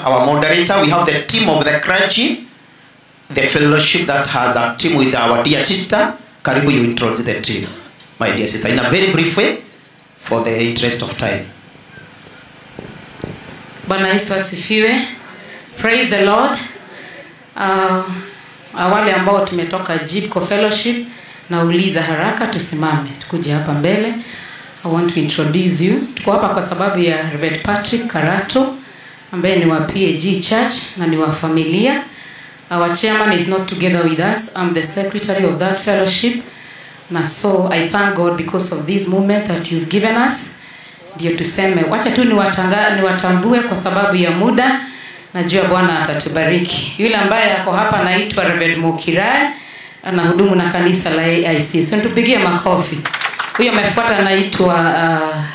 our moderator. We have the team of the clergy, the fellowship that has a team with our dear sister. Karibu, you introduce the team, my dear sister, in a very brief way for the interest of time. Bwana Yesu asifiwe. Praise the Lord. Wale ambao tumetoka Jibco Fellowship, nauliza haraka tusimame tukuje hapa mbele. I want to introduce you. Tuko hapa kwa sababu ya Reverend Patrick Karato ambaye ni wa PAG Church na ni wa familia. Our chairman is not together with us. I'm the secretary of that fellowship. Na so I thank God because of this moment that you've given us. Ndio tuseme, wacha tu niwatambue kwa sababu ya muda. Najua Bwana atatubariki. Yule ambaye ako hapa anaitwa Reverend Mokirai, anahudumu na kanisa la AIC. So tupigie makofi. Huyo amefuata anaitwa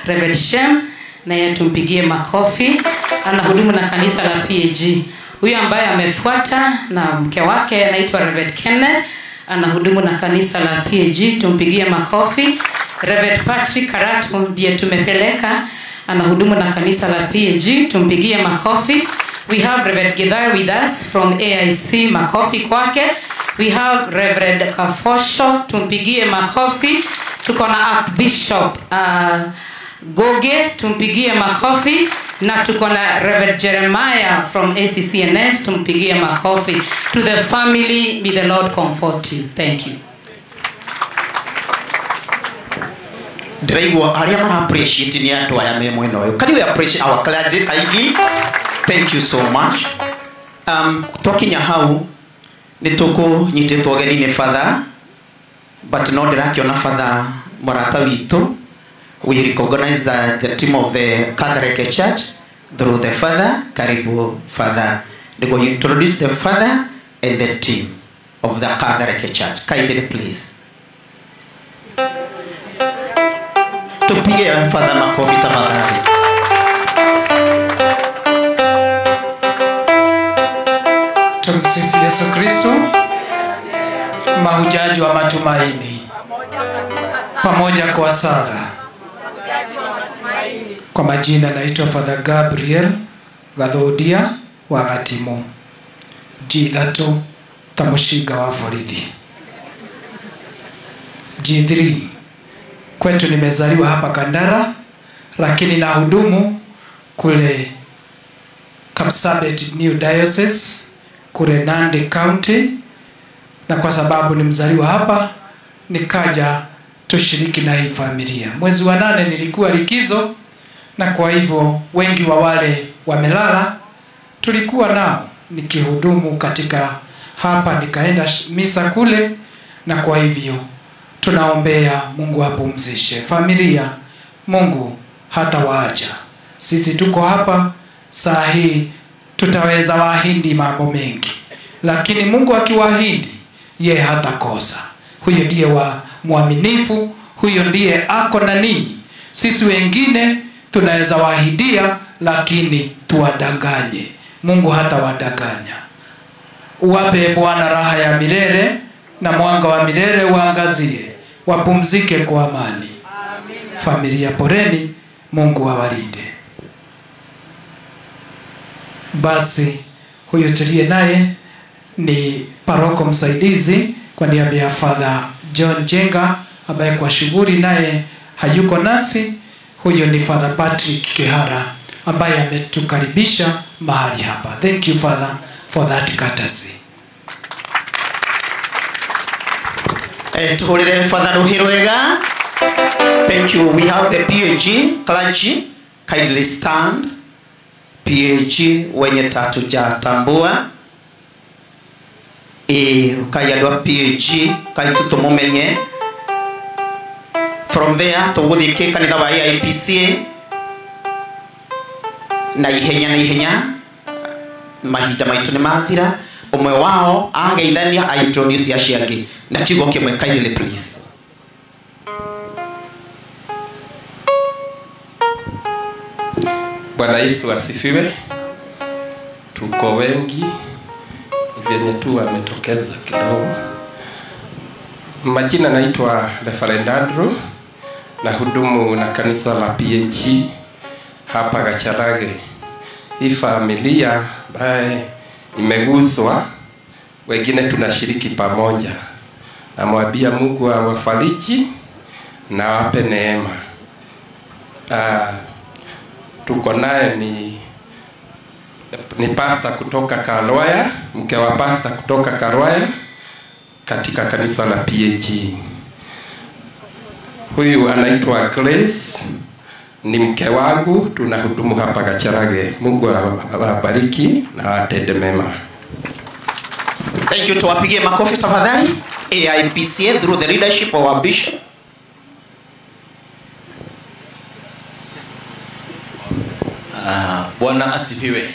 Reverend Shem, na yeye tumpigie makofi. Anahudumu na kanisa la PAG. Huyo ambaye amefuata na mke wake anaitwa Reverend Kenneth, anahudumu na kanisa la PAG, tumpigie makofi. Reverend Patrick Karatu ndiye tumepeleka, anahudumu na kanisa la PAG, tumpigie makofi. We have Reverend Githai with us from AIC, makofi kwake. We have Reverend Kafosho, tumpigie makofi. Tuko na Archbishop Goge, tumpigie makofi. Na tuko na Reverend Jeremiah from ACCNS, tumpigie makofi. To the family, may the Lord comfort you. Thank you. Ndiraigua aria mara appreciate ni andu aya me mwena uyu. Can you appreciate our clergy kindly? Thank you so much. Twakinya hau nitukunyititwo geni ni Father, but no ndirakiona Father murata witu. We recognize the team of the Catholic Church through the Father. Karibu Father. They will introduce the Father and the team of the Catholic Church. Kindly please. Tupige Father makofi tafadhali. Tumsifu Yesu Kristo. Mahujaji wa matumaini, pamoja kwa sala. Kwa majina naitwa Father Gabriel Gathodia wa Gatimo, G3 tamushinga wa borithi, G3. Kwetu nimezaliwa hapa Kandara, lakini na hudumu kule Kapsabet New Diocese kule Nandi County, na kwa sababu ni mzaliwa hapa nikaja tushiriki na hii familia. Mwezi wa 8 nilikuwa likizo, na kwa hivyo wengi wa wale wamelala tulikuwa nao nikihudumu katika hapa, nikaenda misa kule, na kwa hivyo tunaombea Mungu apumzishe familia. Mungu hatawaacha. Sisi tuko hapa saa hii, tutaweza wahindi mambo mengi, lakini Mungu akiwahindi ye hatakosa. Huyo ndiye wa muaminifu, huyo ndiye ako na ninyi. Sisi wengine tunaweza wahidia, lakini tuwadanganye. Mungu hatawadanganya. Uwape Bwana raha ya milele na mwanga wa milele uangazie, wapumzike kwa amani. Amina. Familia poreni, Mungu awalinde. Basi huyo tuliye naye ni paroko msaidizi kwa niaba ya Father John Jenga ambaye kwa shughuli naye hayuko nasi. Huyo ni Father Patrick Kihara ambaye ametukaribisha mahali hapa. Thank you Father for that courtesy. Tuhurire Father Ruhirwega. Thank you. We have the PAG clergy. Kindly stand. PAG wenye tatujatambua. Ukayadwa PAG kaituto mumenye. From there tuguthike kanitha wa AIPCA na ihenya mahinda maitu ni mathira. Umwe wao ageithania a introduce acio angĩ na kiugo kĩmwe, kindly please. Bwana Yesu asifiwe. Tuko wengi vyenye tu wametokeza kidogo. Majina naitwa Reverend Andrew na hudumu na kanisa la PAG hapa Gacharage. Hii familia ambaye imeguswa, wengine tunashiriki pamoja. Namwambia Mungu awafariji na awape neema. Tuko naye ni pastor kutoka Karwaya, mke wa pastor kutoka Karwaya katika kanisa la PAG. Huyu anaitwa Grace, ni mke wangu, tunahudumu hapa Gacharage. Mungu awabariki na atende mema. Thank you. Tuwapigie makofi tafadhali. AIPCA through the leadership of our bishop. Bwana asifiwe.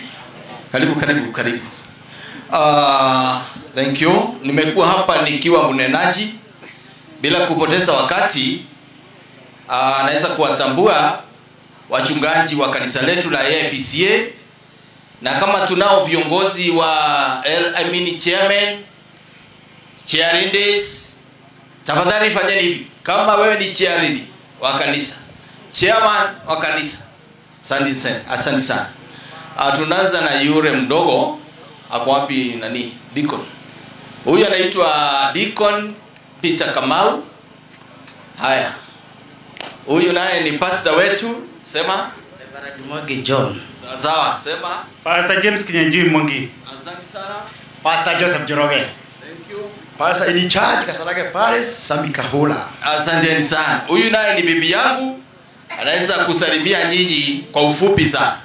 Karibu, karibu, karibu. Thank you. Nimekuwa hapa nikiwa mnenaji. Bila kupoteza wakati, naweza kuwatambua wachungaji wa kanisa letu la AIPCA, na kama tunao viongozi wa chairman, chairladies, tafadhali fanyeni hivi. Kama wewe ni chairlady wa kanisa, chairman wa kanisa, asante sana. Tunaanza na yule mdogo, ako wapi nani? Deacon. Huyu anaitwa Deacon Peter Kamau. Haya. Huyu naye ni pastor wetu, sema Reverend Mwangi John. Sawa, sema Pastor James Kinyanjui Mwangi. Asante sana. Pastor Joseph Joroge. Thank you. Pastor in charge Kasarage Paris Sami Kahula. Asante sana. Huyu naye ni bibi yangu, anaweza kusalimia nyinyi kwa ufupi sana.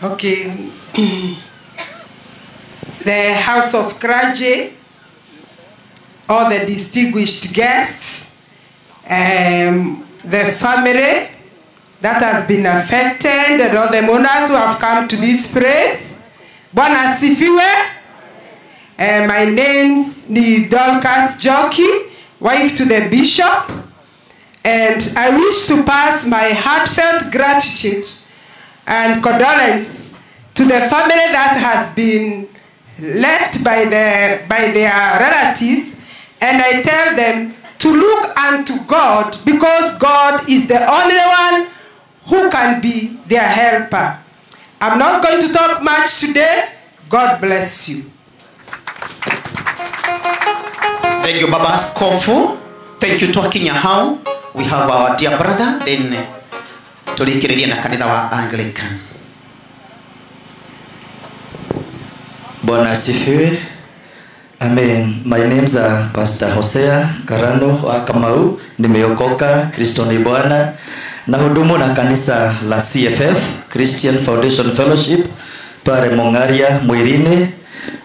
Okay. The House of Clergy, all the distinguished guests, the family that has been affected, and all the mourners who have come to this place. Bwana asifiwe. My name is Dorcas Jockey, wife to the bishop, and I wish to pass my heartfelt gratitude and condolence to the family that has been left by their relatives, and I tell them to look unto God, because God is the only one who can be their helper. I'm not going to talk much today. God bless you. Thank you, Baba Askofu. Thank you, Twakinya hau. We have our dear brother, then tulikiriria na kanitha wa Anglican. Bwana asifiwe. Amen. My name's Pastor Hosea Karano wa Kamau. Nimeokoka, Kristo ni Bwana. Nahudumu na kanisa la CFF, Christian Foundation Fellowship, pale Mongaria, Mwirine.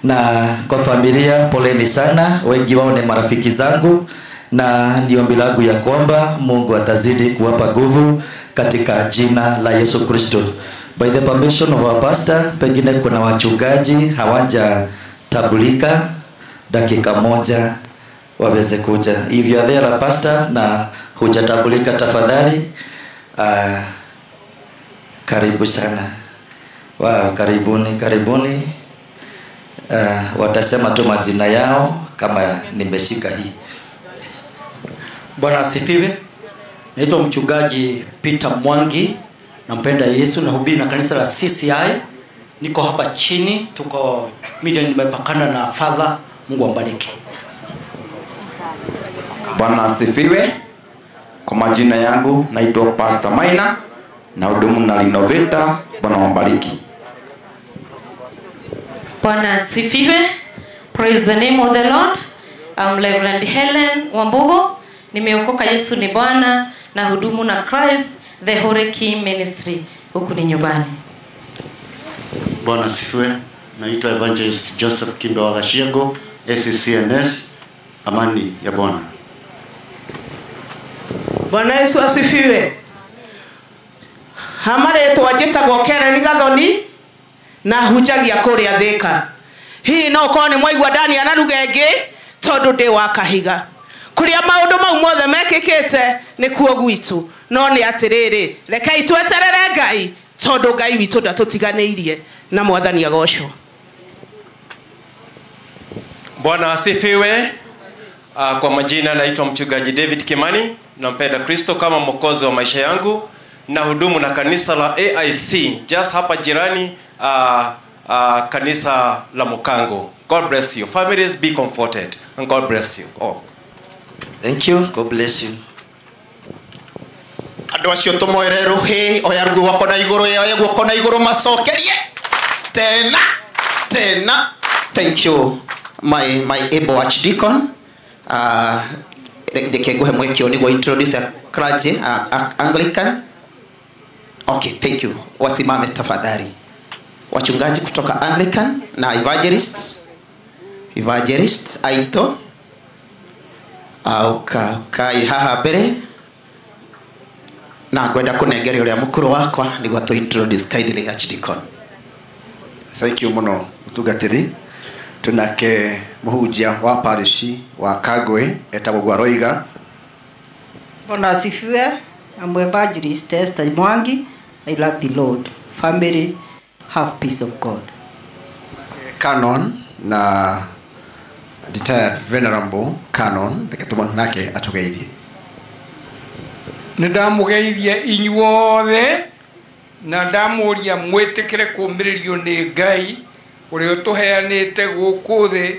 Na kwa familia poleni sana, wengi wao ni marafiki zangu, na ni ombi langu ya kwamba Mungu atazidi kuwapa nguvu katika jina la Yesu Kristo. By the permission of our pastor, pengine kuna wachungaji hawajatabulika, dakika moja waweze kuja. If you are there a pastor na hujatabulika, tafadhali karibu sana. Wow, karibuni, karibuni. Watasema tu majina yao kama nimeshika hii. Bwana asifiwe. Naitwa mchungaji Peter Mwangi, nampenda Yesu, nahubiri na kanisa la CCI. Niko hapa chini, tuko mimi nimepakana na Father. Mungu ambariki. Bwana asifiwe. Kwa majina yangu naitwa Pastor Maina, na hudumu na Renovators. Bwana ambariki. Bwana asifiwe. Praise the name of the Lord. I'm Reverend Helen Wambugo. Nimeokoka, Yesu ni Bwana, na hudumu na Christ the Holy King Ministry. Huku ni nyumbani. Bwana asifiwe. Naitwa Evangelist Joseph Kimbe wa Gashiego, ACCNS. Amani ya Bwana. Bwana Yesu asifiwe. Hamaretwa njĩtagwo Karen Gathoni na hunjagia kũrĩa Thĩka. Hihi no ũkorwo nĩ mwaigua Daniel na ruga ĩngĩ tondũ ndĩ wa Kahiga. Kũrĩa maũndũ mau mothe mekĩkĩte nĩkuo gwitũ, no nĩ atĩrĩrĩ, rekei tweterere Ngai tondũ Ngai witũ ndatũtiganĩirie, na Mwathani agocwo. Bwana asifiwe. Kwa majina naitwa mchungaji David Kimani, nampenda Kristo kama mwokozi wa maisha yangu, na hudumu na kanisa la AIC just hapa jirani, kanisa la Mukango. God bless you. Families, be comforted, and God bless you all. Thank you. God bless you. Andũ acio tũmoere rũhĩ, oya guoko na igũrũ, oya guoko na igũrũ macokerie tena tena. Thank you, my able archdeacon. Reke nguhe mweke ũyũ nĩguo introduce a clergy, Anglican. Okay, thank you. Wasimame tafadhali. Wachungaji kutoka Anglican na evangelists. Evangelists aito. Auka kai haha mbere. Na ngwenda kũnengeria ũrĩa mũkũrũ wakwa nĩguo tũ introduce kindly archdeacon. Thank you mũno mũtungatĩri. Tunake mũhunjia wa parish wa Kangwe etagwo Gwaroiga. Bwana asifiwe. I'm evangelist Esther Mwangi. I love the Lord. Family, have peace of God. Canon na retired venerable Canon reke nake atugeithie. Nĩ ndamũgeithia inyuothe na ndamũria mwĩtĩkĩre kũũmĩrĩrio nĩ Ngai ũrĩa ũtũheanĩte gũkũ thĩ,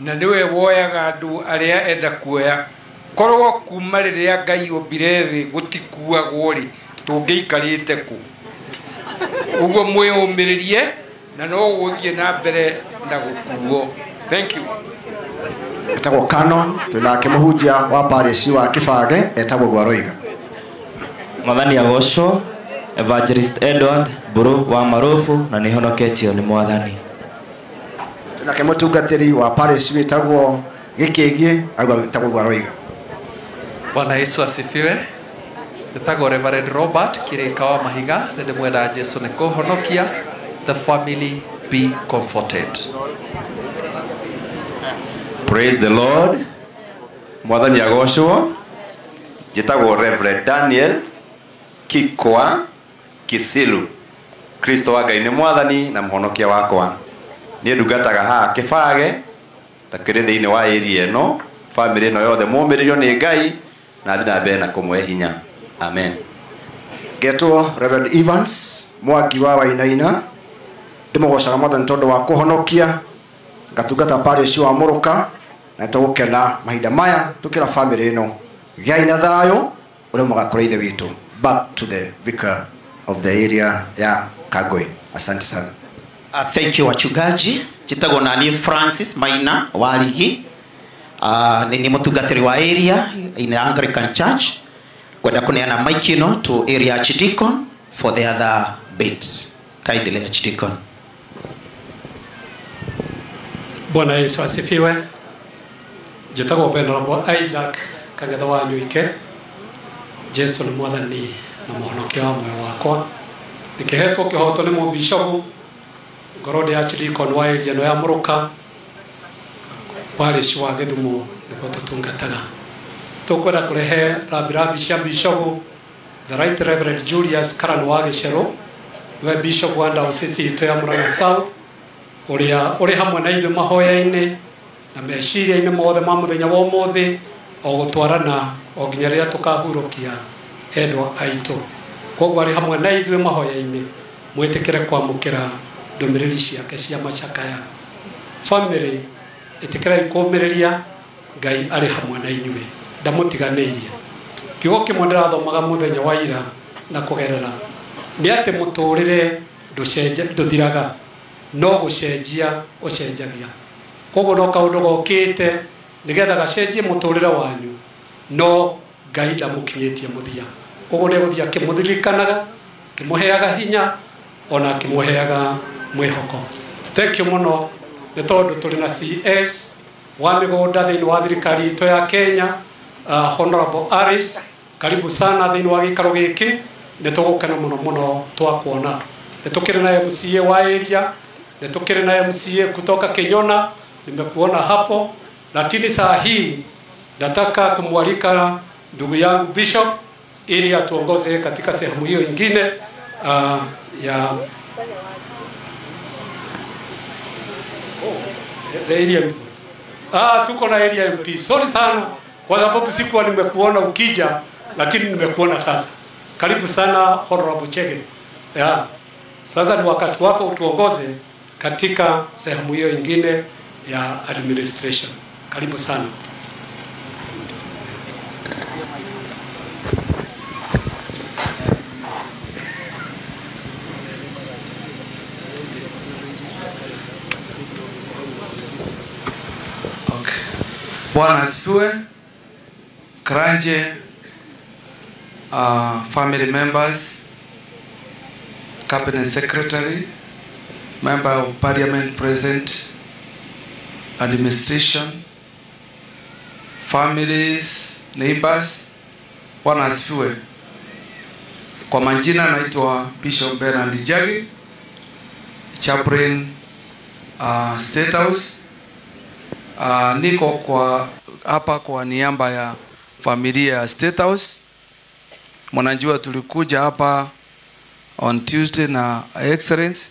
na nĩwe woyaga andũ arĩa enda kuoya. Korwo kuma rĩrĩa Ngai ombire thĩ gũtikuagwo rĩ, tũngĩikarĩte kũ? Ũguo mwĩyũmĩrĩrie na no gũthiĩ na mbere na gũkuo. Thank you. Etagwo Canon, twĩnake mũhunjia wa parish wa Kĩbage etagwo Gwaroiga. Mwathani agocwo. Evangelist Edward Mburu wa Marufu, na nĩhonoketio nĩ Mwathani. Twĩnake mũtungatĩri wa parish wĩtagwo Gĩkĩgiĩ, auga wĩtagwo Gwaroiga. Bwana Yesu asifiwe. Njĩtagwo Reverend Robert Kirika wa Mahiga, nĩ ndĩmwenda Jesu nĩ kũhonokia. The family be comforted. Praise the Lord. Mwathani agocwo. Njĩtagwo Reverend Daniel Kikwa Kisilu. Kristo wa Ngai nĩ Mwathani na mũhonokia wakwa. Niĩ ndungataga haha Kĩbage, takĩrĩ thĩinĩ wa area ĩno, family ĩno yothe mũmĩrĩrio nĩ Ngai na thiĩ na mbere na kũmũhe hinya. Amen. Ngetwo Reverend Evans Mwangi wa Wainaina. Ndĩmũgocaga Mwathani tondũ wa kũhonokia, ngatungata parish wa Mũrũka, na nĩtũgũkena mahinda maya tũkĩra family ĩno gĩai na thayũ ũrĩa mũgakũra ithe witũ. Back to the vicar of the area ya Kangwe. Asante sana. Thank you wachungaji. Njĩtagwo nani Francis Maina Warigi. Nĩ mũtungatĩri wa area in the Anglican Church. Kwenda kũneana mic ĩno to area archdeacon for the other bit. Kindly archdeacon. Bwana Yesu asifiwe. Njĩtagwo Venerable Isaac Kagetha wa Nyuike. Jesu nĩ Mwathani na mũhonokia wa muoyo wakwa. Ndĩkĩhetwo kĩhoto nĩ mũbishopu, ngorwo ndĩ archdeacon wa area ĩno ya Mũrũka, parish wa Gĩthumo nĩkuo tũtungataga. Tũkwenda kũrehe rambirambi cia bishopu the Right Reverend Julius Karan wa Gĩcerũ, nĩwe bishop wa diocese itũ ya Murang'a South, ũrĩa ũrĩ hamwe na ithuĩ mahoya-inĩ na meciria-inĩ mothe ma mũthenya wa ũmũthĩ, o gũtwarana o nginya rĩrĩa tũkahurũkia endwa aitũ. Koguo arĩ hamwe na ithuĩ mahoya-inĩ, mwĩtĩkĩre kwamũkĩra ndũmĩrĩri ciake cia macakaya. Family, ĩtĩkĩrai kũũmĩrĩria, Ngai arĩ hamwe na inyuĩ, ndamũtiganĩirie. Kiugo kĩmwe ndĩrathomaga mũthenya wa ira na kũgerera nĩ atĩ mũtũrĩre ndũthiraga, no gũcenjia ũcenjagia. Koguo no kaũndũ gokĩte nĩgetha gacenjie mũtũrĩre wanyu, no Ngai ndamũkinyĩtie mũthia. Koguo nĩ egũthiĩ akĩmũririkanaga, akĩmũheaga hinya, ona akĩmũheaga mwĩhoko. Thank you mũno nĩ tondũ tũrĩ na CS wa mĩgũnda thĩinĩ wa thirikari itũ ya Kenya, Honorable Aris, karibu sana thĩinĩ wa gĩikaro gĩkĩ, nĩ tũgũkena mũno mũno twakuona. Nĩ tũkĩrĩ na MCA wa area, nĩ tũkĩrĩ na MCA kutoka Kenyona, nimekuona hapo, lakini saa hii nataka kumwalika ndugu yangu Bishop ili atuongoze katika sehemu hiyo nyingine ya the area MP. Tuko na area MP. Sorry sana kwa sababu sikuwa nimekuona ukija, lakini nimekuona sasa. Karibu sana Honorable Chege. Yeah. Sasa ni wakati wako utuongoze katika sehemu hiyo ingine ya administration. Karibu sana. Okay. Bwana asifiwe. Karanje, family members, cabinet secretary, member of parliament present, administration, families, neighbors. Bwana asifiwe. Kwa majina naitwa Bishop Bernard Njagi, chaplain State House. Niko kwa hapa kwa niaba ya familia ya State House. Mnajua tulikuja hapa on Tuesday na Excellence.